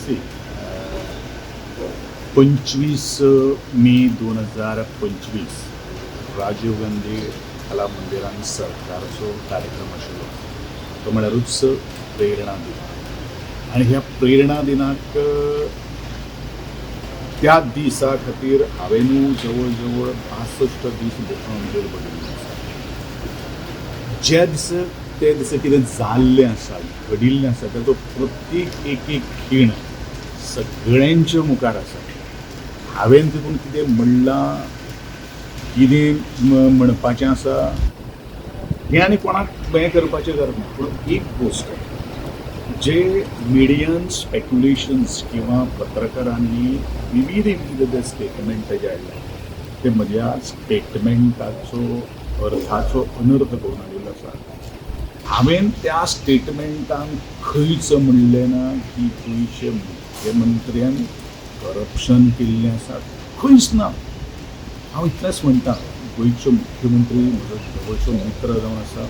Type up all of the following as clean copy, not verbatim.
C, 25 मे 2025 राजीव गांधी कला मंदिरान सरकारचो कार्यक्रम आशिल्लो, तो म्हळ्यारूच प्रेरणा दिन. आनी ह्या प्रेरणा दिनाक, त्या दिसा खातीर हांवेनू जवळ जवळ 62 दीस जेल भरिल्ले आसा. ज्या दिसा ते दिसा कितें जाल्लें आसा, घडिल्लें आसा, ताचो प्रत्येक एक एक खीण सगळ्यांच्या मुखार आसा. हांवें तितून कितें म्हणलां, कितें म्हणपाचें आसा, हें आनी कोणाक हें करपाचें गरज ना. पूण एक गोश्ट, जे मिडियन स्पेक्युलेशन्स किंवा पत्रकारांनी विविध विविध जे स्टेटमेंट जे हाडले, ते म्हज्या स्टेटमेंटाचो अर्थाचो अनर्थ करून हाडिल्लो आसा. हांवें त्या स्टेटमेंटान खंयच म्हणलें ना की गोंयचे मुख्यमंत्र्यान करप्शन केल्लें आसा. खंयच ना. हांव इतलेंच म्हणटा, गोंयचो मुख्यमंत्री म्हजो जवळचो मित्र जावन आसा.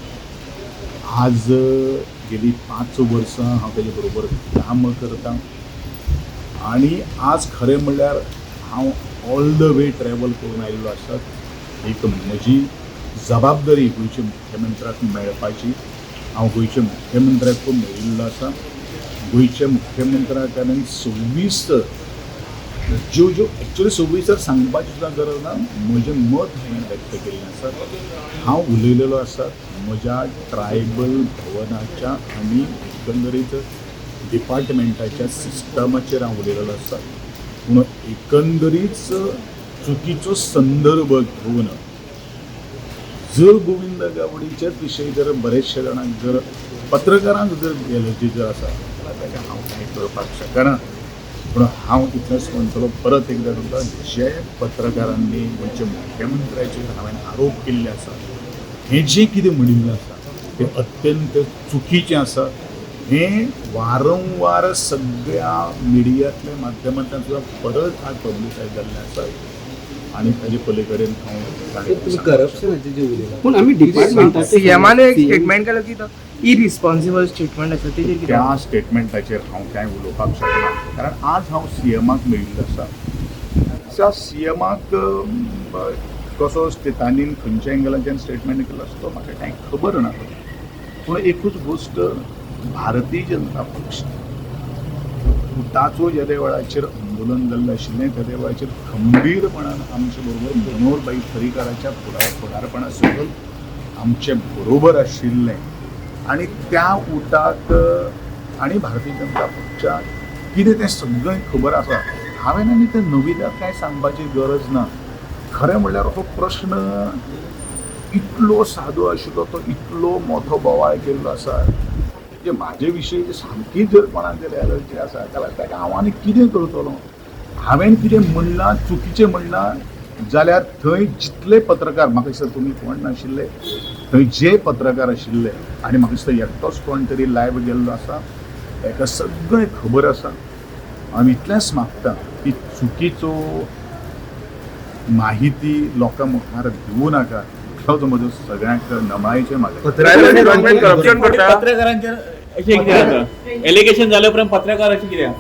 आज गेली 5 वर्सां हांव तेजे बरोबर काम करता आनी आज खरें म्हणल्यार हांव ऑल the way travel करून आयिल्लो आसा. एक म्हजी जबाबदारी गोंयच्या मुख्यमंत्र्याक मेळपाची. हांव गोंयच्या मुख्यमंत्र्याक मेळिल्लो आसा. गोंयच्या मुख्यमंत्र्याक हांवें 26 ज्यो ज्यो, एक्चुअली 26 सांगपाची सुद्दां गरज ना, म्हजें मत हांवें व्यक्त केल्लें आसा. हांव उलयलेलो आसा म्हज्या ट्रायबल भवनाच्या आनी एकंदरीत डिपार्टमेंटाच्या सिस्टमाचेर हांव उलयलेलो आसा. पूण एकंदरीत चुकीचो संदर्भ घेवन जर गोविंद गावडीचेच विशय जर बरेचशे जाणांक, जर पत्रकारांक जर एलर्जी जर आसा जाल्यार ताका हांव कांय करपाक शकना. पूण हांव इतलेंच म्हणटलो परत एकदां तुमकां, जे पत्रकारांनी गोंयच्या मुख्यमंत्र्याचेर हांवें आरोप केल्ले आसा, हें जें कितें म्हणिल्लें आसा तें अत्यंत चुकीचें आसा. हें वारंवार सगळ्या मिडियांतल्या माध्यमांतल्यान सुद्दां परत आज पब्लिसायज जाल्लें आसा आनी ताजे पली कडेन हांव तुम्ही सांगपाक करप्शनाचे जे उलयला. पूण आमी डिपार्टमेंटाचे सीएमान एक स्टेटमेंट केलो की तो इरिस्पॉन्सिबल स्टेटमेंट आसा, तेजेर कितें? त्या स्टेटमेंटाचेर हांव कांय उलोवपाक शकना, कारण आज हांव सीएमाक मेळिल्लो आसा. त्या सीएमाक कसो तांणी खंयच्या एंगलाच्यान स्टेटमेंट केलो आसा तो म्हाका कांय खबर ना. पूण एकूच गोश्ट, भारतीय जनता पक्ष उटाचो जेदे वेळाचेर आंदोलन जाल्लें आशिल्लें, तेदे वेळाचेर खंबीरपणान आमचे बरोबर, मनोहर पर्रीकाराच्या फुडारपणा सकयल आमचे बरोबर आशिल्लें. आनी त्या उटाक आनी भारतीय जनता पक्षाक कितें तें सगळें खबर आसा. हांवें आनी तें नविदाद कांय सांगपाची गरज ना. खरें म्हणल्यार हो प्रश्न इतलो सादो आशिल्लो, तो इतलो मोठो बोवाळ केल्लो आसा. म्हणजे म्हाजे विशयी सामकी जर कोणाक जर एलर्जी आसा जाल्यार ताका हांव आनी कितें करतलो? हांवें कितें म्हणलां, चुकीचें म्हणलां जाल्यार थंय जितले पत्रकार, म्हाका दिसता तुमी कोण नाशिल्ले थंय, जे पत्रकार आशिल्ले आनी म्हाका दिसता एकटोच कोण तरी लायव्ह गेल्लो आसा, ताका सगळें खबर आसा. हांव इतलेंच मागता की चुकीचो माहिती लोकां मुखार दिवं नाका. इतलोच म्हजो सगळ्यांक नमळायेचें मागणें. गव्हर्नमेंट करप्शन करता. पत्रकारांचेर अशें कितें जाता, एलिगेशन जाल्या उपरांत पत्रकाराचें कितें?